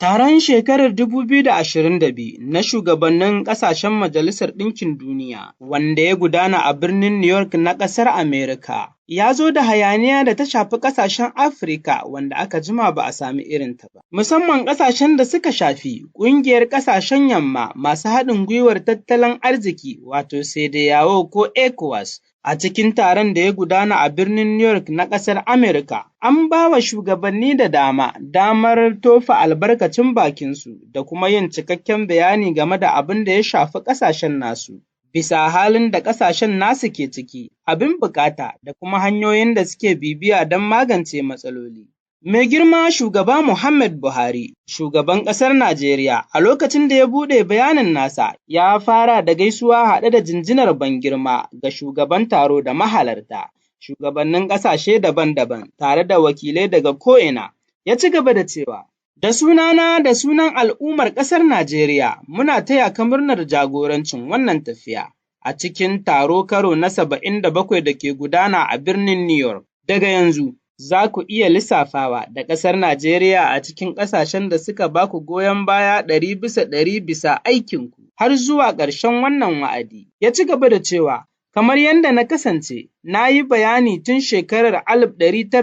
Taron shekarar 2022 na shugabannin ƙasashen Majalisar Ɗinkin Duniya, wanda ya gudana a birnin New York na ƙasar Amerika, ya zo da hayaniya da ta shafi ƙasashen Afirka wanda aka jima ba a sami irinta ba. Musamman ƙasashen da suka shafi ƙungiyar ƙasashen Yamma masu haɗin gwiwar tattalin arziki, wato CEDEAO ko ECOWAS. A cikin taron da ya gudana a birnin New York na ƙasar Amerika, an ba wa shugabanni da dama damar tofa albarkacin bakinsu da kuma yin cikakken bayani game da abin da ya shafi ƙasashen nasu, bisa halin da ƙasashen nasu ke ciki, abin buƙata da kuma hanyoyin da suke bibiya don magance matsaloli. Mai girma Shugaba Muhammad Buhari, shugaban ƙasar Najeriya, a lokacin da ya buɗe bayanin nasa, ya fara da gaisuwa haɗe da jinjinar ban girma ga shugaban taro da mahalarta, shugabannin ƙasashe daban-daban tare da wakilai daga ko'ina. Ya ci gaba da cewa, "Da sunana da sunan al'ummar ƙasar Najeriya, muna taya ka murnar jagorancin wannan tafiya a cikin taro karo na 77 da ke gudana a birnin New York. Daga yanzu, za ku iya lissafawa da ƙasar Najeriya a cikin ƙasashen da suka ba ku goyon baya 100% bisa aikinku har zuwa ƙarshen wannan wa'adi." Ya ci gaba da cewa, "Kamar yadda na kasance, na yi bayani tun shekarar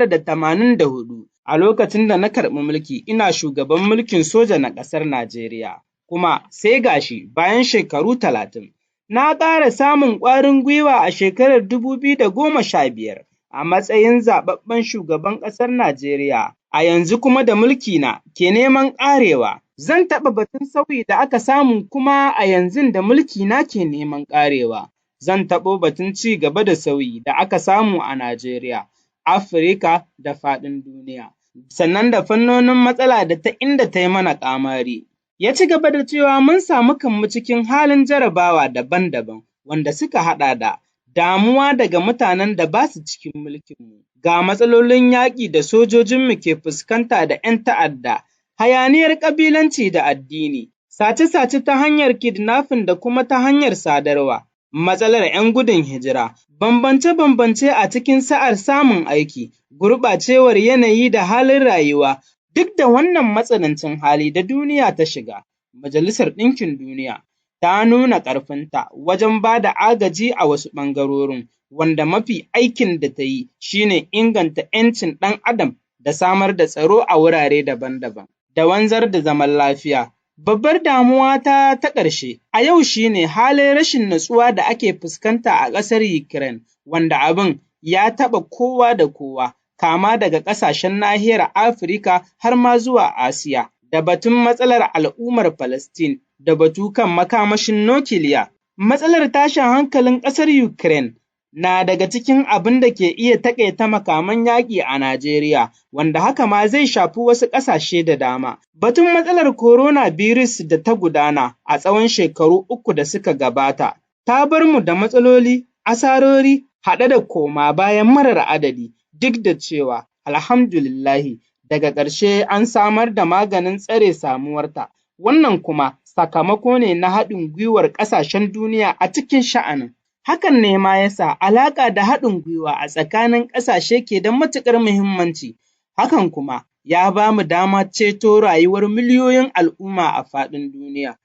1984 a lokacin da na karɓi mulki ina shugaban mulkin soja na ƙasar Najeriya, kuma sai ga shi bayan shekaru 30, na ƙara samun ƙwarin gwiwa a shekarar 2015 a matsayin zaɓaɓɓen shugaban ƙasar Najeriya, a yanzu kuma da mulkina ke neman ƙarewa, zan taɓa batun sauyi da aka samu kuma a yanzun da mulkina ke neman ƙarewa, zan taɓo batun ci gaba da sauyi da aka samu a Najeriya, Afirka da faɗin duniya, sannan da fannonin matsala da ta inda ta yi mana ƙamari." Ya ci gaba da cewa mun samu kanmu cikin halin jarabawa daban-daban wanda suka haɗa da damuwa daga mutanen da ba su cikin mulkinmu, ga matsalolin yaƙi da sojojinmu ke fuskanta da ‘yan ta'adda, hayaniyar ƙabilanci da addini, sace-sace ta hanyar kidnapping da kuma ta hanyar sadarwa, matsalar ‘yan gudun hijira, bambance-bambance a cikin sa'ar samun aiki, gurɓacewar yanayi da halin rayuwa. Duk da wannan matsanancin hali da duniya ta shiga, Majalisar Ɗinkin Duniya ta nuna ƙarfinta wajen ba da agaji a wasu ɓangarorin, wanda mafi aikin da ta yi shi ne inganta ‘yancin ɗan adam da samar da tsaro a wurare daban-daban, da wanzar da zaman lafiya. Babbar damuwa ta ta ƙarshe a yau shi ne halin rashin natsuwa da ake fuskanta a ƙasar Ukraine, wanda abin ya taɓa kowa da kowa, kama daga ƙasashen nahiyar Afirka har ma zuwa Asiya, da batun matsalar al'ummar Falasɗin, da batu kan makamashin nukiliya. Matsalar tashin hankalin ƙasar Ukraine na daga cikin abin da ke iya taƙaita makaman yaƙi a Najeriya, wanda haka ma zai shafi wasu ƙasashe da dama. Batun matsalar coronavirus da ta gudana a tsawon shekaru 3 da suka gabata, ta bar mu da matsaloli, asarori, haɗe da koma baya marar adadi, duk da cewa, alhamdulillahi, daga ƙarshe an samar da maganin tsare samuwarta, wannan kuma sakamako ne na haɗin gwiwar ƙasashen duniya a cikin sha'anin. Hakan ne ma ya sa alaƙa da haɗin gwiwa a tsakanin ƙasashe ke da matuƙar muhimmanci, hakan kuma ya ba mu dama ceto rayuwar miliyoyin al'umma a faɗin duniya.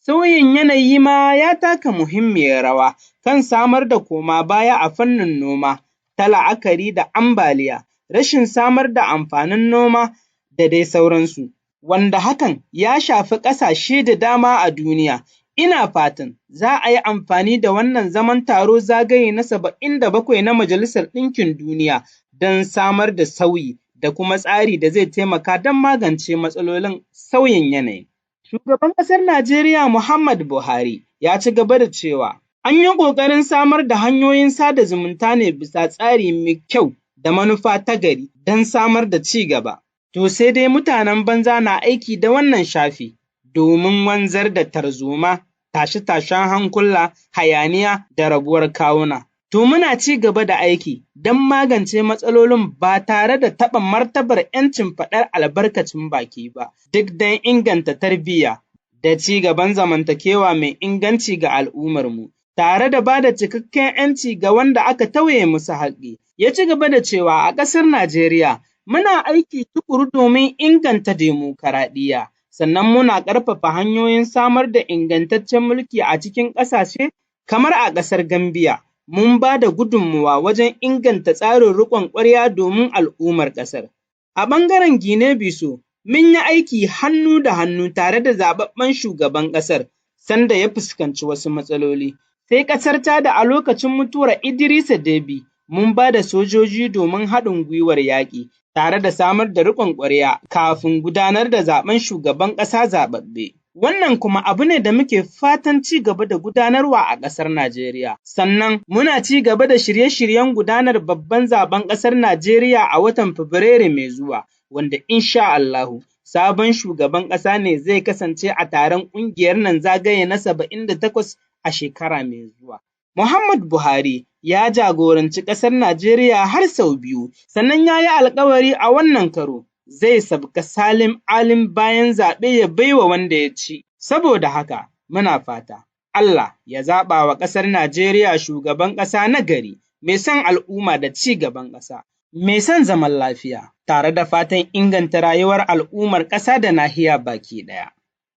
Sauyin yanayi ma ya taka muhimmiyar rawa kan samar da koma baya a fannin noma, ta la'akari da ambaliya, rashin samar da amfanin noma da dai sauransu, wanda hakan ya shafi ƙasashe da dama a duniya. Ina fatan za a yi amfani da wannan zaman taro zagaye na 77 na Majalisar Ɗinkin Duniya don samar da sauyi da kuma tsari da zai taimaka don magance matsalolin sauyin yanayi. Shugaban ƙasar Najeriya Muhammad Buhari ya ci gaba da cewa an yi ƙoƙarin samar da hanyoyin sada zumunta ne bisa tsari mai kyau da manufa ta gari don samar da ci gaba. To sai dai mutanen banza na aiki da wannan shafi domin wanzar da tarzoma, tashe-tashen hankula, hayaniya da rabuwar kawuna. To muna ci gaba da aiki don magance matsalolin ba tare da taɓa martabar ‘yancin faɗar albarkacin baki ba, duk don inganta tarbiyya da ci gaban zamantakewa mai inganci ga al'ummarmu, tare da ba da cikakken ‘yanci ga wanda aka tauye musu haƙƙi. Ya ci gaba da cewa a ƙasar Najeriya muna aiki tuƙuru domin inganta dimokuraɗiyya. Sannan muna ƙarfafa hanyoyin samar da ingantaccen mulki a cikin ƙasashe kamar a ƙasar Gambiya. Mun ba da gudunmawa wajen inganta tsarin riƙon ƙwarya domin al'ummar ƙasar. A ɓangaren Guinea-Bissau, mun yi aiki hannu da hannu tare da zaɓaɓɓen shugaban ƙasar sanda ya fuskanci wasu matsaloli. Sai ƙasar Chad, a lokacin mutuwar Idrissa Deby, mun ba da sojoji domin haɗin gwiwar yaƙi tare da samar da riƙon ƙwarya kafin gudanar da zaɓen shugaban ƙasa zaɓaɓɓe. Wannan kuma abu ne da muke fatan ci gaba da gudanarwa a ƙasar Najeriya. Sannan muna ci gaba da shirye-shiryen gudanar babban zaben ƙasar Najeriya a watan Fabrairu mai zuwa, wanda insha Allahu sabon shugaban ƙasa ne zai kasance a taron ƙungiyar nan zagaye na 78 a shekara mai zuwa. Muhammad Buhari ya jagoranci ƙasar Najeriya har sau biyu, sannan ya yi alkawari a wannan karo zai sabka salim alim bayan zaɓe ya baiwa wanda ya ci. Saboda haka, muna fata Allah ya zaɓa wa ƙasar Najeriya shugaban ƙasa na gari, mai son al'umma da ci gaban ƙasa, mai son zaman lafiya, tare da fatan inganta rayuwar al'ummar ƙasa da nahiya baki ɗaya.